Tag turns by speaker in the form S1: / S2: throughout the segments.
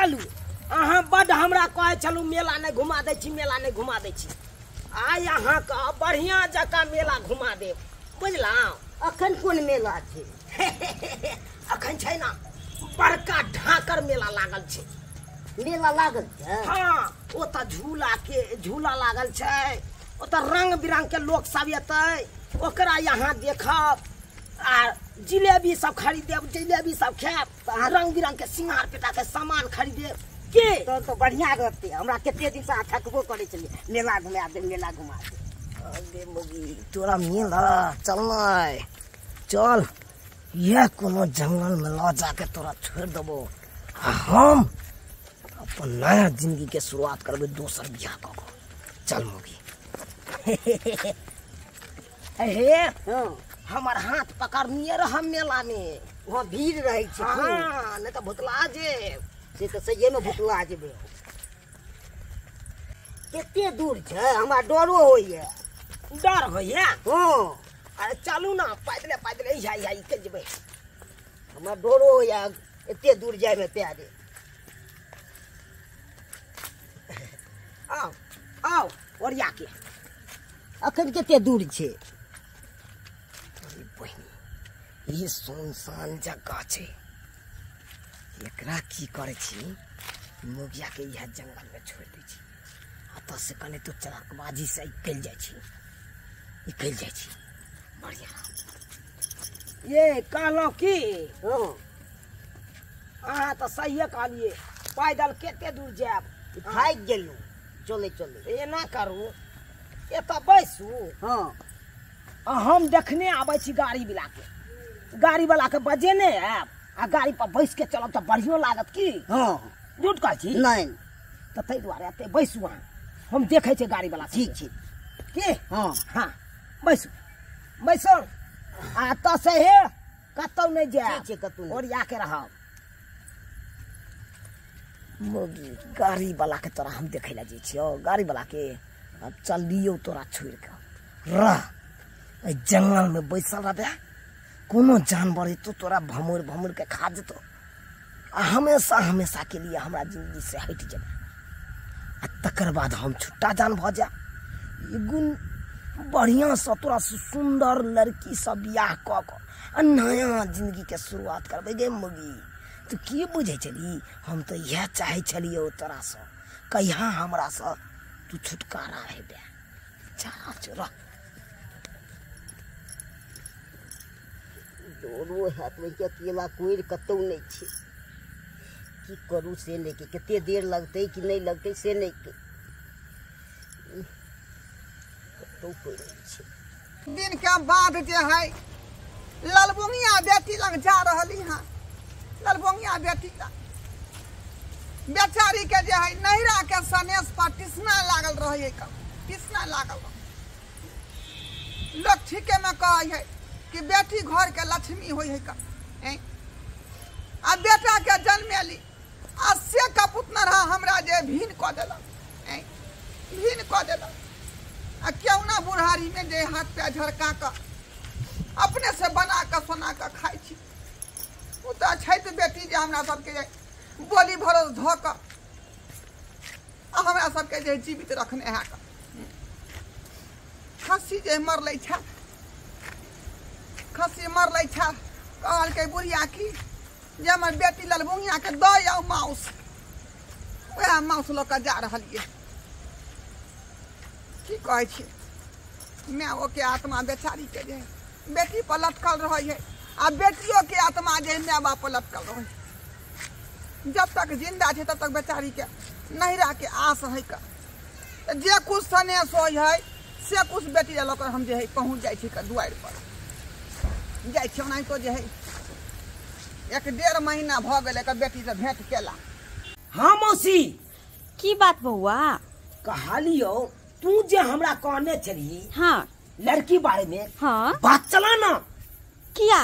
S1: चलू। अहाँ बड हमरा कहै छलू मेला नहि घुमा दै छी, मेला नहि घुमा दै छी। आइ अहाँके बढ़िआँ जकाँ मेला घुमा देब, बुझलहुँ?
S2: अखन कोन मेला छै?
S1: अखन छै ने बड़का ढाकर मेला लागल छै।
S2: मेला लागल छै?
S1: हाँ, ओतऽ झूला के झूला लागल छै, ओतऽ रंग बिरंग के लोक सब एतै, ओकरा यहाँ देखब आ जिलेबी सब खरीदेब, जिलेबी सब खायब, रंग बिरंग के सिंगार पेटा के सामान खरीदेब। के
S2: तो बढ़िया रहते। हमरा कते दिन से थकबो करे छलियै, मेला घुमा दे, मेला घुमा दे।
S1: अरे मुगी तोरा मेला चलना, चल यह कोनो जंगल में ल जाके तोरा छोड़ देबो आ हम अपन नया जिंदगी के शुरुआत करबे दोसर बियाह कऽ के। चल मुगी। हे हमर हाथ पकड़निए रह मेला में,
S2: वहाँ भीड़ रहै छै।
S1: हाँ, नहीं तो भुतला जेब।
S2: से तऽ सहिए में भुतला जेबै। कते दूर छै, हमरा डरो होइए।
S1: डर होइए?
S2: हाँ।
S1: अरे चलू ना, पैदले पैदले इहा इहा निकलि जेबै।
S2: हमरा डरो होइए एते दूर जायमे पैरे।
S1: आओ आओ ओरिया के।
S2: अखन कते दूर छै?
S1: अरे बहिनी, ई सुनसान जगह छै, एकरा की करै छी, मुगिया के इएह जंगल में छोड़ि दै छी। अतऽ से कने तो चलाकबाजी से निकलि जाइ छी, निकलि जाइ छी। बढ़िया। ये कहलहुँ की, अहाँ तऽ सहिए कहलियै, पैदल कते दूर जायब,
S2: थाकि गेलहुँ चलै चलै।
S1: एना करू, एतऽ बैसू।
S2: हाँ,
S1: हम देखने आबै छी गाड़ी वाला के, गाड़ी वाला के बजेने आयब आ गाड़ी पर बैस के चलब तऽ बढ़ियो लागत की?
S2: हाँ।
S1: झूठ कहै छी?
S2: नहि।
S1: तऽ ताहि दुआरे एते बैसू अहाँ, हम देखै छियै गाड़ी वाला।
S2: ठीक छै।
S1: की?
S2: हाँ
S1: हाँ, बैसू बैसू। आ एतऽ से हे कतौ नहि जायब।
S2: ठीक छै, कतौ नहि।
S1: ओरिया के रहब। मोगी गाड़ी वाला के तोरा हम देखै लए जाइ छियौ, गाड़ी वाला के। अब चलियौ तोरा छोड़ि कऽ रह, एहि जंगल में बैसल रहबे, कोनो जानवर एतौ तोरा भमोड़ भमोड़ के खा जेतौ आ हमेशा हमेशा के लिए हमरा जिंदगी से हटि जेबै। आ तकर बाद हम छुट्टा जान भऽ जायब। गुण बढ़िआँ से तोरा सुन्दर लड़की से बियाह कऽ कऽ आ नया जिंदगी के शुरुआत करबै गे मुगी। तू की बुझै छली? हम तऽ इएह चाहै छलियौ तोरासँ, कहिया हमरासँ तू छुटकारा हेबे। चला चला।
S2: डरो हैत ओहिके अकेला कोइ कतहु नहि छै, की करू से नहि के, कते देर लगतै कि नहि लगतै से नहि के, कतहु कोइ नहि छै।
S3: दिन के बाद जे है ललबुंगिया बेटी लग जा रहली हँ। ललबुंगिया बेटी लग बेचारी के जे है नैहरा के सनेस पर टिसना लागल रहे, टिसना लागल रहे। लोक ठीके में कहै है कि बेटी घर के लक्ष्मी होइ है का, आ बेटा के जन्मेली आ से कपूत न रहा हमरा जे भीन कऽ देलक, भीन कऽ देलक। आ क्यों ना बुढ़ारी में जे हाथ पे झरका कऽ अपने से बना कऽ सोना कऽ खाइ छी। ओ तऽ छै तऽ बेटी जे हमरा सबके बोली भरोस धऽ कऽ आ हमरा सबके जे जीवित रखने है। खस्सी जे मरलै छै, खस्सी मरलै छै, कहलकै बुढ़िया की जे हमर बेटी ललबुंगिया के दऽ आउ माउस, वएह माउस लऽ कऽ जा रहलियै। की कहै छियै, माय के आत्मा बेचारी के जे बेटी पर लटकल रहै है आ बेटियो के आत्मा जे माय बाप पर लटकल रहै है। जब तक जिंदा छै तब तक बेचारी के नैहरा के आस है का, जे कुछ सनेस होइ है से कुछ बेटी लऽ कऽ हम जे है पहुँच जाइ छी दुआरि पर जाइ छी। ओनाहितो जे है 1-1.5 महीना भऽ गेलै एकर बेटीसँ भेंट केला।
S1: हाँ मौसी।
S4: की बात बौआ?
S1: कहलियौ तू जे हमरा कहने छली।
S4: हाँ।
S1: लड़की बारे में।
S4: हाँ।
S1: बात चला ना।
S4: किया?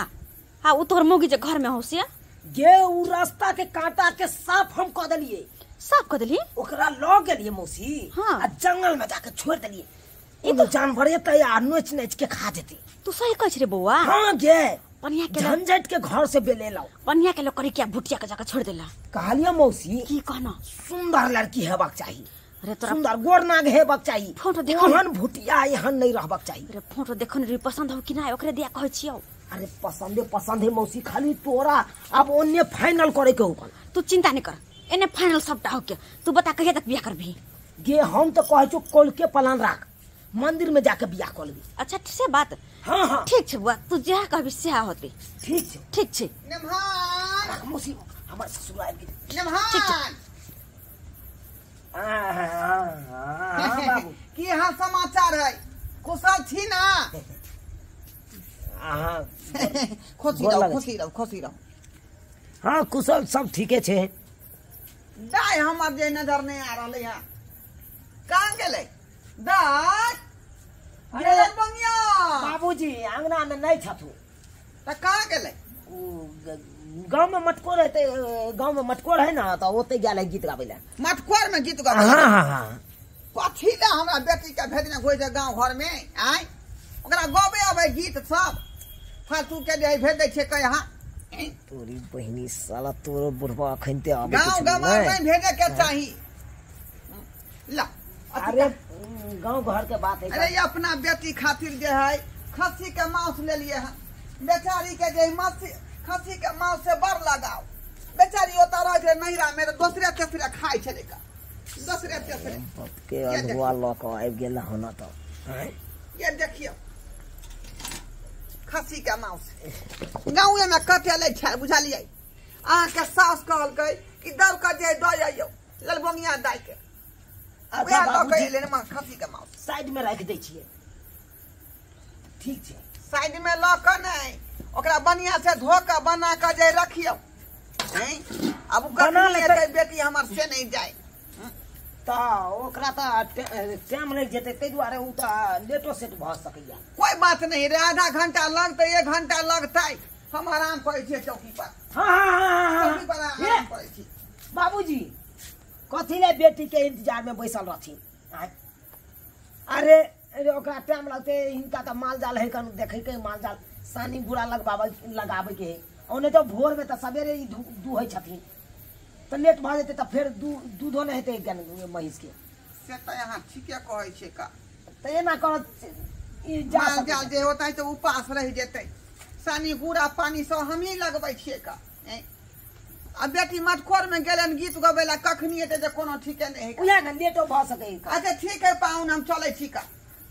S4: हाँ वो तोहर मौगी जे घर में हो से
S1: गे उ रास्ता के कांटा के साफ हम कऽ देलियै।
S4: साफ कऽ देलियै?
S1: ओकरा लऽ गेलियै मौसी।
S4: हाँ।
S1: आ जंगल में जाके छोड़ देलियै। ई तो जानवर एतै आ नोच नोच के खा जेतै।
S4: तू सही कहै छी रे बौआ।
S1: हाँ गे।
S4: पनिया के
S1: झंझट के घर से बेलेलौ।
S4: पनिया के लोग क्या भुटिया के जाके छोड़ देला।
S1: कहलियो मौसी
S4: की कहना
S1: सुंदर लड़की हेबाक चाही।
S4: अरे तोरा
S1: सुंदर गोर नाग हेबाक चाही।
S4: फोटो देखो
S1: एहन भुटिया एहन नहीं रहबाक चाही।
S4: अरे फोटो देखो ने पसंद हो कि ना ओकरे दिया कहै छियौ।
S1: अरे पसंदे पसंद है मौसी, खाली तोरा अब ओन्ने फाइनल करे के हो।
S4: तू चिंता नहीं कर, एने फाइनल सबटा हो के। तू बता कहिया तक बियाह करबी?
S1: गे हम तो कहै छौ कल के प्लान राख, मंदिर में जाके बियाह कर लेबी।
S4: अच्छा से बात।
S1: हाँ हाँ
S4: ठीक छै बुआ, तू जेहा कहबी सेहा होते।
S1: ठीक छै
S4: ठीक छै।
S3: नेमहान
S1: राख मौसी, हमर ससुर आबि गेल।
S3: नेमहान
S1: हाँ बाबू
S3: की हाल समाचार है? कुशल छी ना?
S1: हाँ
S3: खुशी रहो खुशी रहो खुशी रहो।
S1: हाँ कुशल सब ठीके छै।
S3: दाय हमर जे नजर नहीं आ रहलै हँ, कहाँ गेलै दाय?
S1: अरे बाबूजी अंगना में नहीं छथु।
S3: त कहाँ गेलै?
S1: गाँव में मटकोर है, गाँव में मटकोर है ना, तो ओते गेल है गीत गाबै ला।
S3: मटकोर में गीत गाबै?
S1: हाँ हाँ हाँ।
S3: कथी ला हमरा बेटी के भेजने होइ छै गाँव घर में? आय ओकरा गबे अबै गीत सब फालतू के जे भेज दै छै कह यहाँ।
S1: तोरी बहिनी साला तोरो बुढ़वा अखन ते आबै
S3: गाँव गमार नहीं भेजे के चाही। ला
S1: अरे गांव घर के बात है।
S3: अरे अपना बेटी खातिर जे है खस्सी के मांस ले लिए हैं, बेचारी के जे मसी खस्सी के मांस से बड़ लगाओ। बेचारी ओतऽ रहै छै नैहरा में, दोसरे तेसरे खाइ छलै का, दोसरे तेसरे
S1: के अधुआ लऽ कऽ आबि गेल हन। तऽ
S3: ये देखियौ खस्सी के मांस गाँवे में कते लै छै बुझलियै। अहाँके सास कहलकै कि दौड़ कऽ जे दऽ अइयौ ललबोंगिया दाइ के। खस्सी के मांस
S1: साइड में राखि दै छियै। ठीक छै
S3: साइड में लऽ कऽ नहि, ओकरा बढ़िया से धो कऽ बना कऽ जे रखियौ। आब बना लेतै बेटी हमर से नहीं जाय
S1: तऽ ओकरा तऽ टाइम लागि जेतै, ताहि दुआरे ओ तऽ लेटो सेट भऽ सकैया।
S3: कोई बात नहीं रे, आधा घंटा लगतै 1 घंटा लगतै, हम आराम करै छियै चौकी पर।
S1: हाँ हाँ
S3: चौकी पर आराम करै छी।
S1: बाबूजी कथी ले बेटी के इंतजार में बैसल रहथिन? अरे अरे ओकरा टाइम लगतै, हिनका तऽ माल जाल है कन देखै के, माल जाल सानी बुरा लगबाबै लगाबै के है। ओने तो भोर में तऽ सवेरे ही दूहै छथिन, तऽ लेट भऽ जेतै तऽ फेर दूधो नहि हेतै महींस के।
S3: से तऽ अहाँ ठीके कहै छियै का।
S1: तऽ एना करत ई जा
S3: माल जाल जे होतै तऽ उपास रहि जेतै, सानी गुड़ा पानी सब हमही लगबै छियै का। आ बेटी मटकोर में गेलन गीत गबै ला, कखनी एतै जे कोनो ठीके नहि है।
S1: उएह ने लेटो भऽ सकै।
S3: अच्छा ठीक है पाहुन, हम चलै छी का।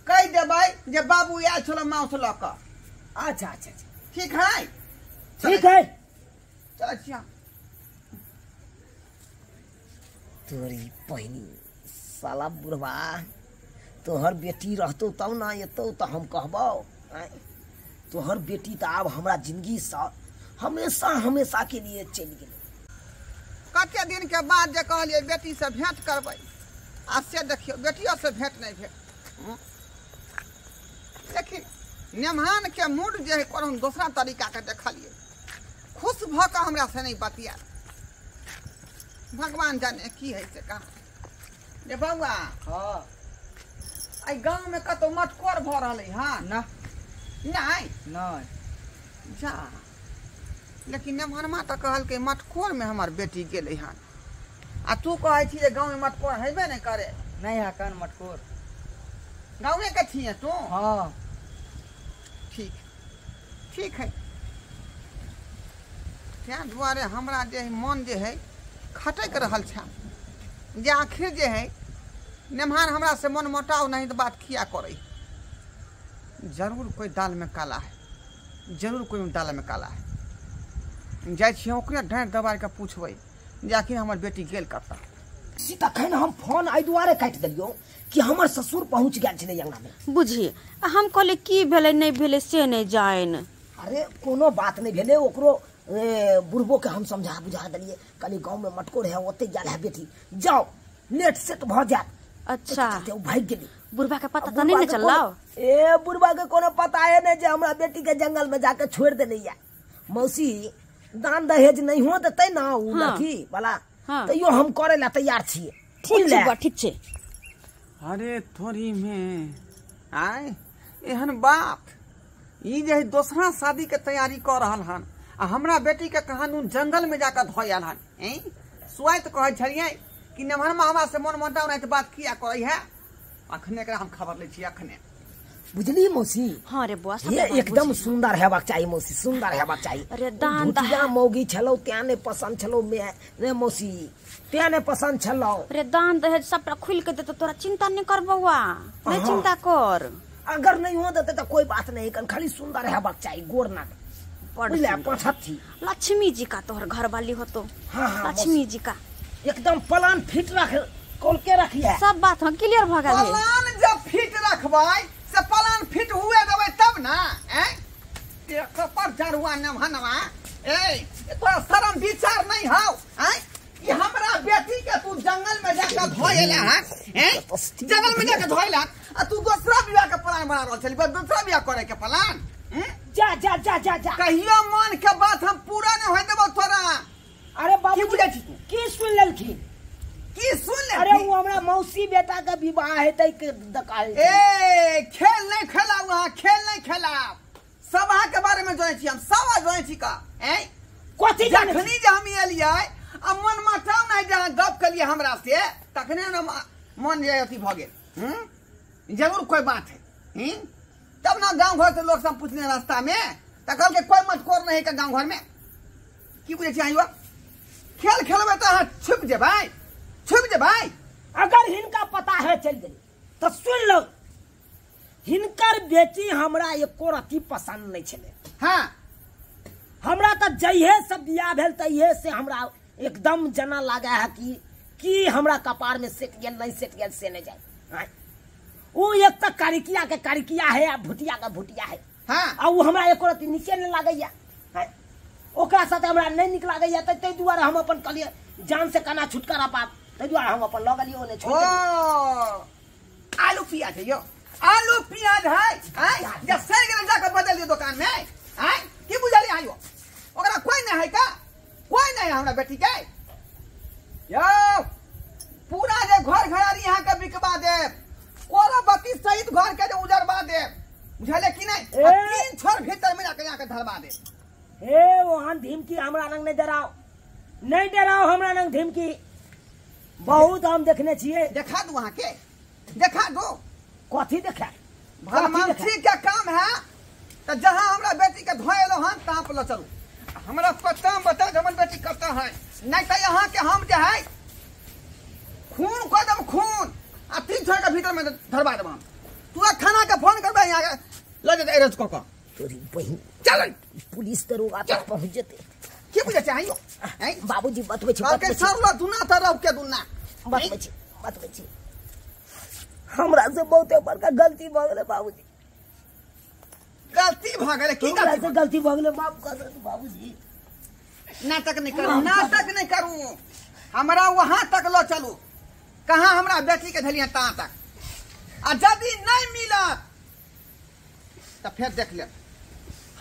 S3: कहि देबै जे बाबू आयल छलो मांस लऽ कऽ।
S1: अच्छा अच्छा
S3: ठीक है
S1: ठीक है
S3: चलै छी।
S1: तोरी बहिनी साला बुढ़वा, तोहर बेटी रहतौ तब ना एतौ तऽ हम कहबौ। तोहर बेटी तऽ आब हमरा जिंदगीसँ हमेशा हमेशा के लिए चलि गेलै।
S3: कते दिन के बाद जे कहलियै बेटी से भेंट करबै, आ से देखियौ बेटियो से भेंट नहीं भेल। लेकिन नेमहान के मूड जे है कोनो दोसरा तरीका के देखलियै, खुश भऽ कऽ हमरा से नहीं बतिया। भगवान जाने की है से कहाँ। रे बौआ
S2: हाँ
S3: एहि गाँव में कतौ मटकोर भऽ रहलै हँ?
S2: ना
S3: नहीं
S2: नहीं
S3: जा। लेकिन नेमहनमा तऽ कहलकै मटकोर में हमर बेटी गेलै हन, आ तू कहै छी जे गाँव में मटकोर हेबे नहि करे।
S2: नहीं है कन मटकोर
S3: गाँवे के छियै तू?
S2: हाँ
S3: ठीक ठीक है। ताहि दुआरे हमरा जे है मन जे है खटकि रहल छै जे आखिर जे है नेमहान हमरा से मन मोटाव नहीं तऽ बात किया करै। जरूर कोई दाल में काला है, जरूर कोई दाल में काला है। जाइ छियै ओकरे डाँटि दबारि कऽ पुछबै जे आखिर हमर बेटी गेल कतऽ।
S1: तखन हम फोन एहि दुआरे काटि देलियौ कि हमर ससुर पहुँच गेल छलै अंगना में।
S4: बुझी हम कहलियै की भेलै नहि भेलै से नहि जानि।
S1: अरे कोनो बात नहि भेलै, ओकरो बुढ़बो के हम समझा बुझा देलियै, कहलियै गाँव में मटकोर है ओते गेल है बेटी, जाओ लेट सेट भऽ जायत।
S4: अच्छा
S1: ओ भागि गेलै।
S4: बुढ़बा के पता तऽ नहीं ने चललौ?
S1: ए बुढ़बा के कोनो पता है नहीं जे हमरा बेटी के जंगल में जाके छोड़ देने या। मौसी दान दहेज नहीं हो देतै ना उ लड़की वाला, तैयो हम करे ला तैयार छियै।
S4: ठीक छै बा ठीक छै।
S3: अरे थोड़ी में आय एहन बात ई जे दोसरा शादी के तैयारी कर रहल हन आ हमरा बेटी के कहानून जंगल में जाकर धोयल हन। स्वाइत कहै छलियै कि नमहर हमरा से मन मोटाव नहीं बात किया करै है। अखने एकरा हम खबर लै छी अखने। बुझली मौसी?
S4: हाँ रे बुआ,
S1: ये एकदम सुंदर हेबाक चाही मौसी, सुंदर हेबाक चाही।
S4: अरे दान
S1: भुटिया मौगी छलौ त्या ने पसंद छलौ ने मौसी, त्या ने पसंद छलौ।
S4: अरे दान दहेज सबटा खुल के देतो तोरा, चिंता नहीं कर बौआ, नहीं चिंता कर।
S1: अगर नहीं हो देते तो कोई बात नहीं, खाली सुंदर हेबाक चाही, गोर नाक पछथी।
S4: लक्ष्मी जी का तोहर घर वाली हो तो।
S1: हाँ हाँ,
S4: लक्ष्मी जी का
S1: एकदम प्लान फिट रख कोल के रखिए,
S4: सब बात हम क्लियर भ गेल।
S3: प्लान जब फिट रखबै से प्लान फिट हुए देबै तब ना। पर जरुआ नमहनवा ए तोरा शरम विचार नहीं हौ। ई हमरा बेटी के तू जंगल में जाकर धोएला है, जंगल में जाकर धोएला आ तू दोसरा बियाह के प्लान बना रहल छली, दोसरा बियाह करे के प्लान।
S1: जा जा जा जा जा,
S3: कहियो मन के बात हम पूरा नहीं होय देबो तोरा।
S1: अरे बाबू
S3: की बुझै छी तू?
S1: की सुन लेलखिन?
S3: की सुन लेलखिन?
S1: अरे वो हमरा मौसी बेटा के विवाह हेतै के दकाल।
S3: ए खेल नहीं खेलाउ अहाँ, खेल नहीं खेलाउ। सभा के बारे में जानै छी हम, सभा जानै छी का।
S1: कथी जानै?
S3: जखनी जे हम एलियै आ मन मटाव नहीं जहाँ गप कलियै हमरा से तखने न मन जे अथी भऽ गेल। जरूर कोई बात है। तब ना गाँव घर से लोग सब पूछने रास्ता में त कहलकै कोई मटकोर नहीं है गाँव घर में। की बुझै छी अहाँ? खेल खेलबै तऽ अहाँ छुपि जेबै, छुपि जेबै।
S1: अगर हिनका पता है चलि गेलै तऽ सुन लो, हिनकर बेटी हमरा एको रत्ती पसंद नहीं छलै।
S3: हाँ,
S1: हमरा तऽ जहिये से बियाह भेल तहिये से हमरा एकदम जना लागे है कि हमरा कपार में सेट गेल नहीं सेट गेल से नहीं जाए। वो एक तक कारिकिया के कारिकिया है आ भुटिया का भुटिया है।
S3: हाँ,
S1: आ वो हमरा एको रत्ती नीचे नहीं लागैया, ओकरा साथे हमरा नहीं नीक लागैया, ताहि दुआरे हम अपन कहलियै जान से केना छुटकारा पाब, ताहि दुआरे हम अपन लऽ गेलियै ओने छोड़ि देलियै।
S3: आलू प्याज है यो, आलू प्याज है जब सड़ गेल जाके बदल दियो दुकान में। की बुझलियै अहाँ यो? ओकरा कोई नहीं है का? कोई नहीं है हमरा बेटी के। यो पूरा जे घर घरारी यहाँ के बिकवा देब, कोरा बत्ती सहित घर के जे उजरवा देब, बुझलियै कि नहीं? तीन छोर भीतर में जाके यहाँ के धरवा देब।
S1: हे ओहन धीमकी हमरा रंग नहीं डराओ, नहीं डराओ हमरा रंग धीमकी बहुत हम देखने छियै।
S3: देखा दू अहाँ के, देखा दू।
S1: कथी देखा?
S3: भलमानसी के काम है तो जहाँ हमरा बेटी के धोएलो हन तहाँ पर ल चलू। हमरा पता बता हमर बेटी कतऽ है, नहीं तो यहाँ के हम जे है खून कऽ देब, खून आ तीन छोर के भीतर में धरवा देब हम। तू थाना के फोन करबै यहाँ के लऽ जेतै अरेस्ट कऽ कऽ।
S1: तोरी बहिन
S3: चल,
S1: पुलिस दरोगा तक पहुंच जेतै।
S3: की बुझै छै अहाँ?
S1: बाबूजी बतबै छी,
S3: कहलकै सरलो दुना तऽ रह के दुना।
S1: बतबै छी, बतबै छी। हमरा से बहुते बड़का गलती भऽ गेलै बाबूजी।
S3: गलती भऽ गेलै? की
S1: हमरा से गलती भऽ गेलै? माफ कर दू बाबूजी।
S3: नाटक नहीं करू, नाटक नहीं करू। हमरा वहां तक लऽ चलू, कहाँ हमरा बेटी के धलियै तहाँ तक। आ यदि नहीं मिलत तऽ फेर देख लेब,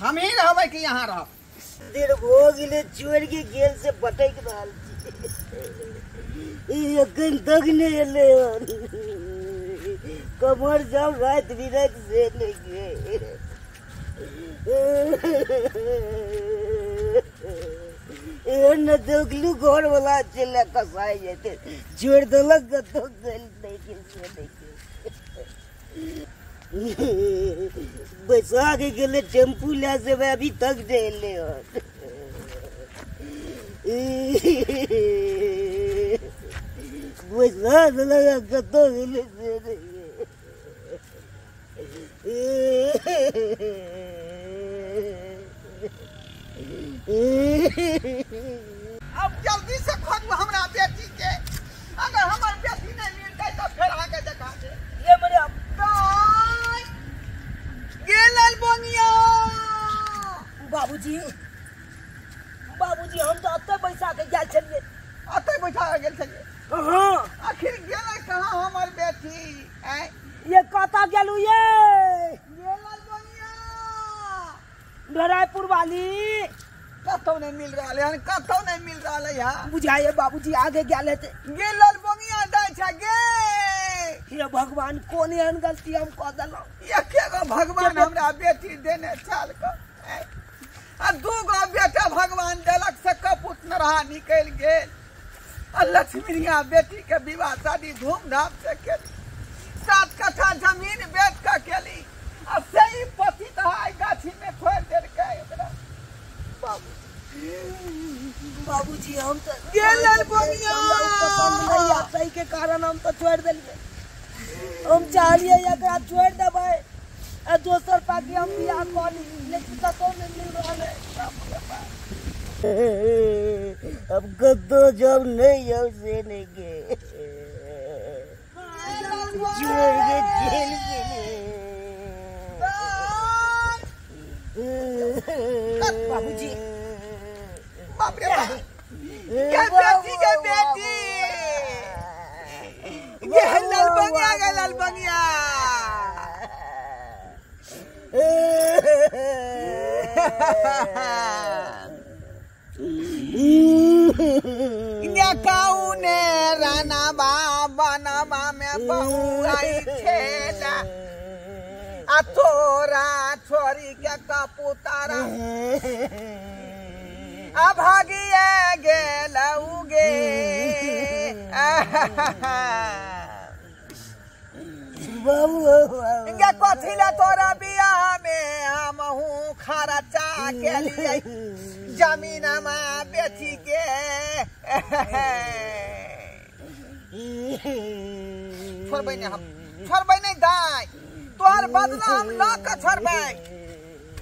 S3: हम ही रहबै कि यहाँ रहब।
S2: देर भऽ गेलै, छोड़ि के गेल से भटकि रहल छी, ई एखन तक नहि एलै हन। कमर जाउ राति बिराति से नहि गेल। एहन ने देखलू घर वाला चलि कसाइ जेतै, छोड़ि देलक कतौ गेल नहि गेल से नहि गेल। बैसा के गेलै टेम्पू लए जेबै, अभी तक नहि एलै हन। बैसा देलक कतौ गेलै से नहि गेल।
S3: अब जल्दी से खोजू हमरा बेटी के, अगर हमर बेटी नहीं मिलतै तऽ फेर अहाँके देखा देब।
S1: ये मरे
S3: गेलल बनिया।
S1: बाबूजी, बाबूजी हम तऽ अतै बैसा के गेल छलियै।
S3: अतै बैठा के गेल छलियै?
S1: हाँ।
S3: आखिर गेलै कहाँ हमर बेटी?
S1: ये कतऽ गेलू ये?
S3: गेलल बनिया
S1: रायपुर वाली।
S3: कतौ नहीं मिल रहल हन, कतौ नहीं मिल रहल है।
S1: बुझाइए बाबूजी आगे गेल हेतै।
S3: गेलल बनिया दै छै गे।
S1: हे भगवान कोन एहन गलती हम कऽ देलहुँ।
S3: एके गो भगवान हमरा बेटी देने छल आ 2 गो बेटा भगवान देलक से कपूत नरहा निकलि गेल। आ लक्ष्मीनिया बेटी के विवाह शादी धूमधाम से केली, 7 कट्ठा जमीन बेच कऽ केली आ से ही पति तऽ गाछी में छोड़ि देलकै ओकरा।
S1: बाबूजी हम तऽ
S3: गेल बनिया
S1: पसंद नहीं आ ताहि के कारण हम तऽ छोड़ि देलियै। हम चाहलियै एकरा छोड़ि देबै आ दोसर पाके हम बियाह कऽ ली, लेकिन कतहु नहि मिल रहल है।
S2: अब कतौ जब नहीं जाओ से नहीं के छोड़ के जेल गेले।
S1: बाबूजी
S3: बाप रे बाप, के बेटी के बेटी ये लाल बंगिया गे लाल बंगिया। इन्या काउने राना बाबा नामा में बहुआई छेला आ तोरा छोरी के कपुतारा आ भागिए गेल उगे। बाबू कथी ले तोरा बियाह में हमहू खर्चा के लिए जमीन बेची के। छोड़बै नहीं हम, छोड़बै नहीं दाई, तोहर बदला हम ल के छोड़बै।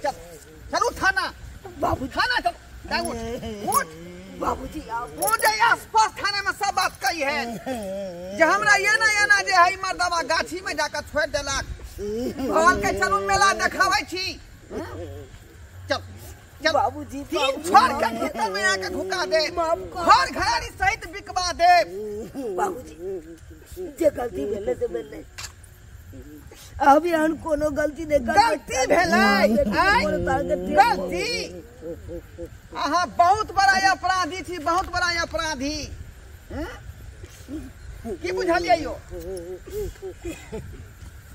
S3: चल चलू थाना बाबू, थाना चल। उठ उठ
S1: बाबूजी,
S3: मुझे आसपास थाना में सब बात कही है जे हमरा एना एना जे है मर्दवा गाछी में जाकर छोड़ देलक, कहल के चलू मेला देखाबै छी। चल चल
S1: बाबूजी,
S3: तीन छोड़ के भीतर में आके ढुका दे, घर घरारी सहित बिकवा दे।
S1: बाबूजी जे गलती भेलै से भेलै, अभी हम कोनो गलती नहीं कर।
S3: गलती भेलै गलती, अहाँ बहुत बड़ा अपराधी छी, बहुत बड़ा अपराधी। की बुझलियै यो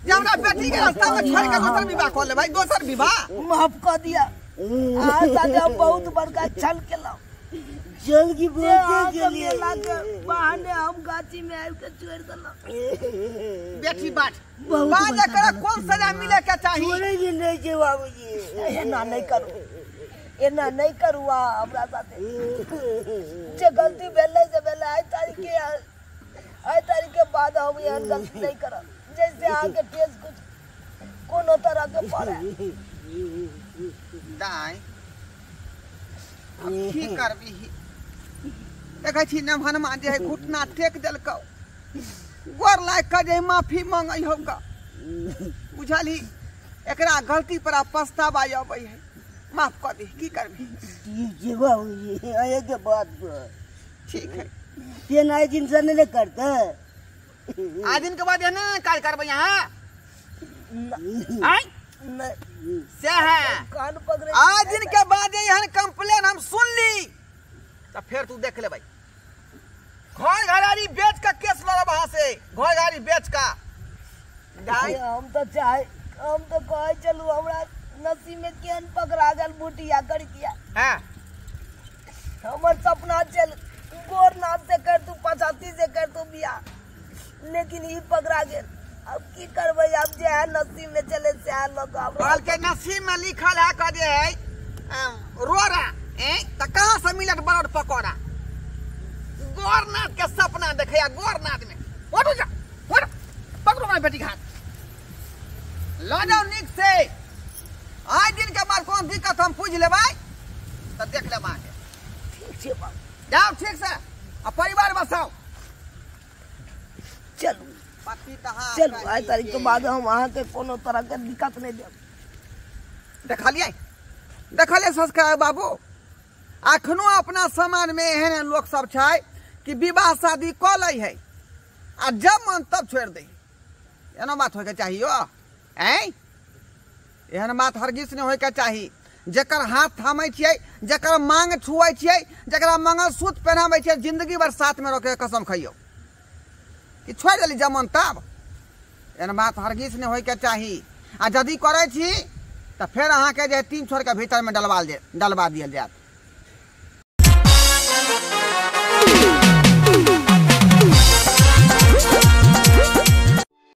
S3: जे हमरा बेटी के रास्ता में छोड़ के दोसर विवाह कऽ लेबै, दोसर विवाह।
S1: माफ कऽ दिया, अहाँ साथे हम बहुत बड़का छल केलहुँ।
S2: जल की बोलते के लिए
S1: बहाने हम गाछी में आबि के छोड़ देलहुँ।
S3: बेटी बाट बाद एकरा कोन सजा मिले के चाही?
S2: छोड़े के नहीं छै बाबूजी,
S1: एना नहीं करू, एना नहीं करू हमरा साथे। जे गलती भेलै से भेलै, आइ तारीख के बाद हम एहन गलती नहीं करब जैसे अहाँके ठेस कुछ कोनो तरह के पड़े।
S3: दाइ की करबी, देखै छी नमहनमा जे है घुटना टेक देलकौ, गोर लागि कऽ जे माफी मांगै हौ ग। बुझलही एकरा गलती पर पछतावा अबै है, माफ कऽ दी, की करबी।
S2: ठीक छै बाबूजी, अहाँके बात पर
S3: ठीक है।
S2: तेना आइ दिन से नहीं करते,
S3: आइ दिन के बाद एना काज करबै अहाँ? आइ से है
S1: कान पकड़े।
S3: आज दिन के बाद एहन कंप्लेन हम सुन ली तो फिर तू देख ले भाई, घर घरारी बेच का केस लड़ब वहां से, घर घरारी बेच का।
S1: हम तो चाहे, हम तो कहे चलू हमरा नसीब में केहन पकड़ा गेल बुटिया कर किया।
S3: हां
S1: हमर सपना चल गोर नाम से कर तू 85 से कर तू बियाह, लेकिन ई पकड़ा गेल। अब की करबै, अब जे है नसीब में चले से है लोग।
S3: कहल के नसीब में लिखल है कह जे है रोरा त कहाँ से मिलत बड़ पकौड़ा। गोरनाथ के सपना देखैया गोरनाथ में। उठ जा, उठ, पकड़ो मेरे बेटी के हाथ, ल जाओ निक से। आज दिन के बाद कौन दिक्कत हम पूछ लेबै तो देख लेब अहाँके।
S1: ठीक छै बाबू,
S3: जाओ ठीक से आ परिवार बसाओ।
S1: चलू चलू, आइ तारीख के बाद हम अहाँके कोनो तरह के दिक्कत नहीं देब।
S3: देखलियै देखलियै संस्कार बाबू, अखनो अपना समाज में एहन लोक सब छै कि विवाह शादी कऽ लै है आ जब मन तब छोड़ि दै। एना बात होइके चाही यौ? ऐं एहन बात हरगिज नहि होइके चाही। जकर हाथ थामै छियै, जकर मांग छुए छियै, जकरा मंगलसूत्र पहनाबै छियै, जिंदगी भर साथ में रखे कसम खइयौ कि छोड़ि देली जब मन तब। एहन बात हरगिज नहि होइके चाही। आ यदि करै छी तऽ फेर अहाँके जे 3 छोरके भीतरमे डलबा दियल जायत।